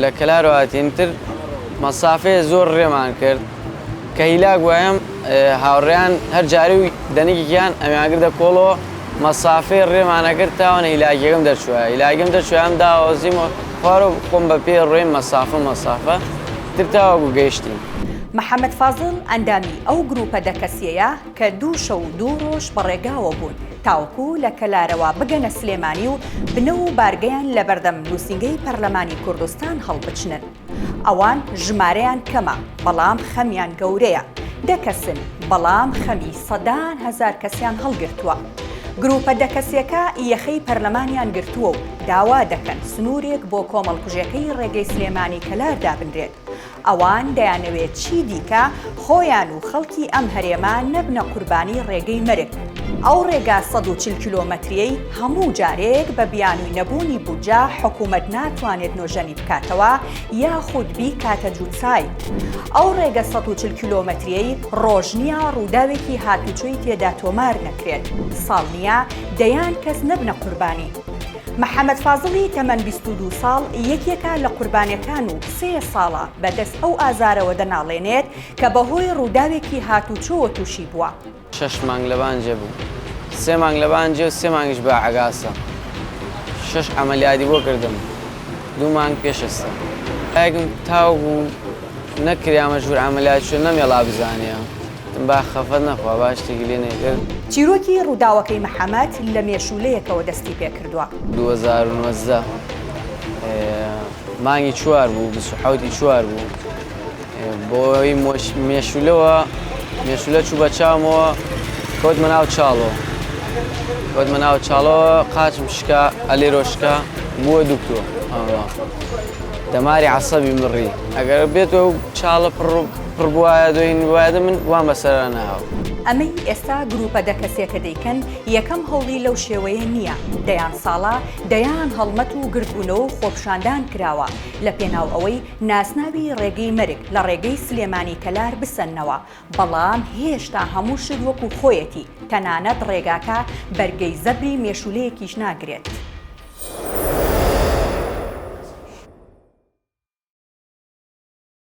لە کەلارەوە هاتین تر مەسافەیە زۆر ڕێمان کرد کە هیلاک بوایم هاوڕێیان هەر جارێ و دەنگێکیان ئەمیانگردە کۆڵەوە مەسافەی ڕێمان ئەکرد تاوانە هیلاکیەکەم دەرچوایە هیلاکیم دەرچوایە ئەم داوەزیم و خوارەوە خۆم بە پێ ڕۆیم مەسافە مەسافە تر تاوەکو گەیشتین. محەمەد فازڵ ئەندامی ئەو گروپە دە کەسیەیە کە دوو شەو و دوو ڕۆژ بەڕێگاوە بوون تاوەکو لە کەلارەوە بگەنە سلێمانی و بنە و بارگەیان لەبەردەم نووسینگەی پەرلەمانی کوردستان هەڵبچنن. ئەوان ژمارەیان کەمە، بەڵام خەمیان گەورەیە. دە کەسن، بەڵام خەمی سەدان هەزار کەسیان هەڵگرتووە. گرووپە دە کەسیەکە یەخەی پەرلەمانیان گرتووە و داوا دەکەن سنوورێک بۆ کۆمەڵکوژێکەی ڕێگەی سلێمانی-کەلار دابنرێت. ئەوان دەیانەوێت چی دیکە خۆیان و خەڵکی ئەم هەرێمە نەبنە قوربانی ڕێگەی مەرگ. ئەو ڕێگا 140 کیلۆمەتریەی هەموو جارێک بە بیانووی نەبوونی بودجە حکومەت ناتوانێت نۆژەنی بکاتەوە یاخود بیکاتە جووتسای. ئەو ڕێگە 140 کیلۆمەتریەی ڕۆژ نییە ڕووداوێکی هاتوچۆی تێدا تۆمار نەکرێت، ساڵ نییە دەیان کەس نەبنە قوربانی. محەمەد فازڵی تەمەن 22 ساڵ یەکێکە لە قوربانیەکان و سێ ساڵە بەدەست ئەو ئازارەوە دەناڵێنێت کە بەهۆی ڕووداوێکی هاتوچۆوە تووشی بووە. شەش مانگ لەبان جێ بوو سێ مانگ لەبان جێ و سێ مانگیش بە عەگاسە شەش عەمەلیاتی بۆ کردم دوو مانگ پێش ئێستا دایکم تاوەکو نەکریا مەجبور عەمەلیات چوە نەمێڵا بزانێ وتم با خەفەت نەخوا با شتێکی لێ نەیکرد. چیرۆکی ڕووداوەکەی محەمەد لە مێشوولەیەکەوە دەستی پێکردووە. 2019 مانگی چوار بوو 27 ی چوار بوو بۆی مێشولەوە مێشولە چوو بە چاومەوە کەوتمە ناو چاڵەوە کەوتمە ناو چاڵەوە قاچم شکا ئەلێرۆ شکا بووە دکتۆ دەماری عسەبی مڕی ئەگەر بێتەوە چاڵە پڕ پڕ بواە دوێن وایە من وام بەسەرا ناوە. ئەمەی ئێستا گروپە دە کەسێکە دەیکەن یەکەم هەوڵی لەو شێوەیە نییە، دەیان ساڵە دەیان هەڵمەت و گردبوونەوە و خۆپشاندان کراوە لە پێناو ئەوەی ناسناوی ڕێگەی مەرگ لە ڕێگەی سلێمانی کەلار بسەننەوە، بەڵام هێشتا هەموو شت وەکو خۆیەتی، تەنانەت ڕێگاکە بەرگەی زەبری مێشوولەیەکیش ناگرێت.